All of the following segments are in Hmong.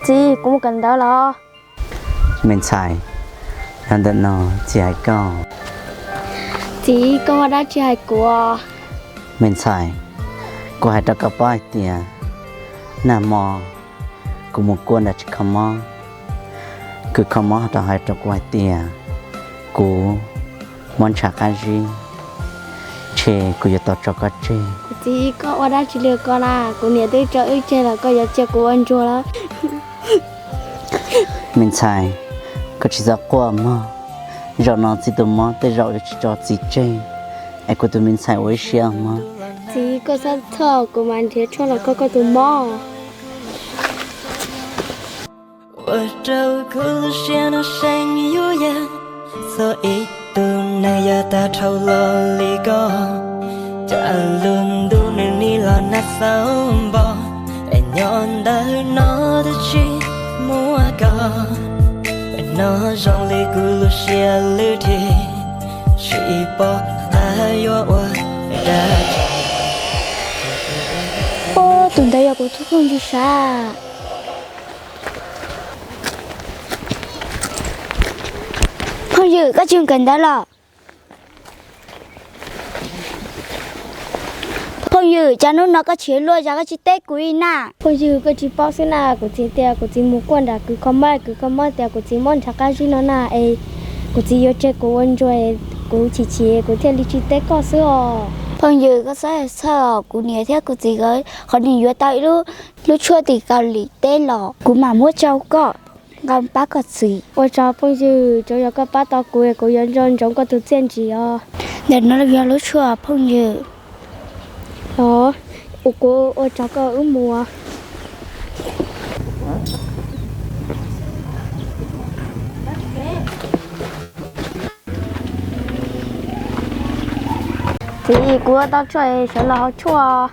Txiv, kuv mus kawm ntawv los. Me ntxhais, yog ntawm no txiv hais koj. Txiv, koj ua dab tsi hais kuv? Me ntxhais, kuv hais rau koj paub hais tias nag hmo kuv mus kuaj nram tsis kho mob, kws kho mob rov hais rau kuv hais tias kuv mob ntshav qab zib, ntshe kuv yuav tau tso koj tseg. Kuv txiv, koj ua dab tsi li ko na? Kuv niam twb tso wb tseg los koj yuav cia kuv ua ntsuag lawm. Me ntxhais, koj tsis txhob quaj mog. Zaum no txiv tus mob tej zaum yuav tsis tso txiv tseg, es kuv tus me ntxhais ua ib siab mog. Txiv, koj txhob txhawj, kuv mam nrhiav tshuaj los kho koj tus mob. Ua rau kuv lub siab no seem yuj yees, txog ib tug neeg yav tag dhau los li koj. Cas lub ntuj nws nim los nag xauv npo, es nyob ntawm no twb tsis muaj koj. No zoo li kuv lub siab lwj dhim, tsis pom qab yuav ua dab tsi. Ub, tus ntawd yog kuv tus phooj ywg sav. Phooj ywg, koj tsis kawm ntawv los? Phooj ywg, cas hnub no koj tsis luaj zog, koj tsis teb kuv li na? Phooj ywg, koj tsis paub xwb na, kuv txiv tias kuv txiv mus kuaj nram kws kho mob, kws kho mob tias kuv txiv mob ntshav qab zib no na, es kuv txiv yuav tseg kuv ua ntsuag, kuv chim chim kuv thiaj li tsis teb koj xwb os. Phooj ywg, koj txhob txhawj os, kuv niam thiab kuv txiv nkawd qhov niam yuav tau ib lub, lub tshuaj tim Kaus Lim teb los kuv mam muab rau koj nqa pab koj txiv. Ua tsaug phooj ywg, tsuav yog koj pab tau kuv, kuv yuav nco ntsoov koj tus txiaj ntsig os. Ntawm no yog lub tshuaj phooj ywg. Los, kuv ua tsaug koj, wb mus. Txiv, kuv ua tau tshuaj, sawv los haus tshuaj.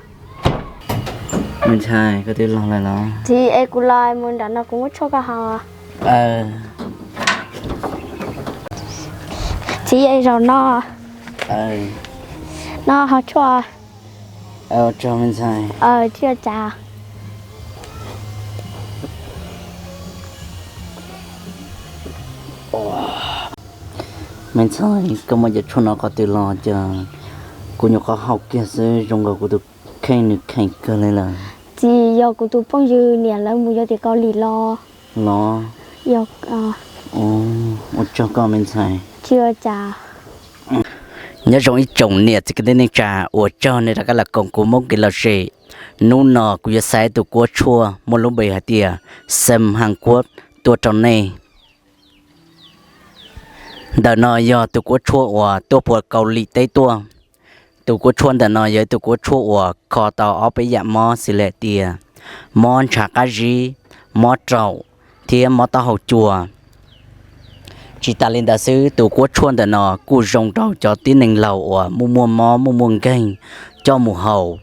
Me ntxhais, koj twb los lawm los? Txiv, es kuv los mus nram no kuv muab tshuaj koj haus. Txiv, es zaum no, no haus tshuaj. Ua tsaug me ntxhais. Tsis ua cas. Me ntxhais, koj muab cov tshuaj no qhov twg los cas kuv nyuam qhuav haus kiag xwb zoo nkaus kuv tus kheej nws kheem kawg li lawm. Txiv, yog kuv tus phooj ywg niam lawv mus yuav tim Kaus Lim los. Los? Yog. Ua tsaug koj me ntxhais. Tsis ua cas. Nyob zoo ib tsoom niam txiv kwv tij neej tsa, ua tsaug nej rov qab los koom kuv Hmoob Kev Lom Zem. Hnub no kuv yuav xa tus kuab tshuaj muaj lub npe hais tias Xem Hàn Quốc tuaj rau nej. Ntawm no yog tus kuab tshuaj uas tuaj puag Kaus Lim teb tuaj. Tus kuab tshuaj ntawm no yog ib tus kuab tshuaj uas kho tau ob peb yam mob xws li hais tias mob ntshav qab zib, mob raum, thiab mob taub hau cua. Tsis tas li ntawd xwb, tus kuab tshuaj ntawm no kuj zoo rau cov tib neeg laus uas muaj muaj mob muaj muaj nkeeg coj mus haus.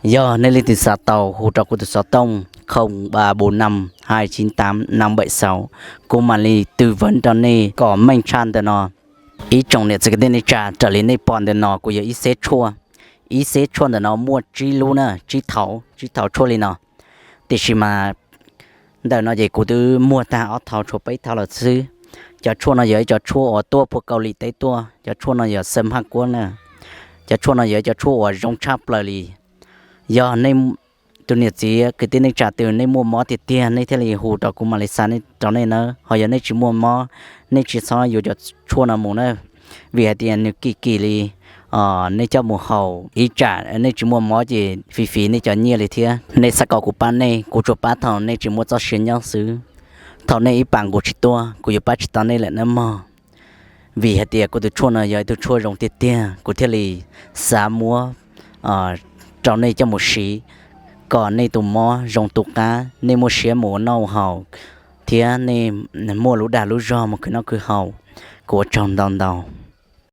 Yog nej leej twg xav tau, hu rau kuv tus xov tooj không ba bốn năm hai chín tám năm bảy sáu, kuv mam li tư vấn rau nej kom meej tshaj ntawm no. Ib tsoom niam txiv kwv tij neej tsa, raws li nej pom ntawm no kuv yog ib xeb tshuaj. Ib xeb tshuaj ntawm no muaj tsib lub na, tsib thauv, tsib thauv tshuaj li no. Tiam sis mas ntawm no ces kuv twb muag tag ob thauv, tshuav peb thauv lawm xwb. Cov tshuaj no yog ib cov tshuaj uas tuaj puag Kaus Lim teb tuaj, cov tshuaj no yog Xem Hàn Quốc na. Cov tshuaj no yog ib cov tshuaj uas zoo tshaj plaws li. Yog nej tus niam txiv kwv tij neej tsa twg nej muaj mob tiag tiag, nej thiaj li hu rau kuv mam li xa rau nej nawb. Ho yog nej tsis muaj mob, nej tsis txhob yuav cov tshuaj no mus na, vim hais tias nws kim kim li. Nej coj mus haus ib tsam nej tsis muaj mob ces fiv fiv nej cov nyiaj li thiab. Nej xav kom kuv pab nej, kuv tsuas pab thaum nej tsis muaj txoj sia nyob xwb. Thaum nej ib pas nqus tsis tuaj, kuv yuav pab tsis tau nej lawm nawb mog. Vim hais tias kuv tus tshuaj no yog ib tug tshuaj zoo tiag tiag, kuv thiaj li xav muab rau nej coj mus siv, kom nej tus mob zoo tu qab, nej muaj siab mus ua noj ua haus, thiab nej muaj lub dag lub zog mus khwv noj khwv haus. Kuv ua tsaug ntau ntau.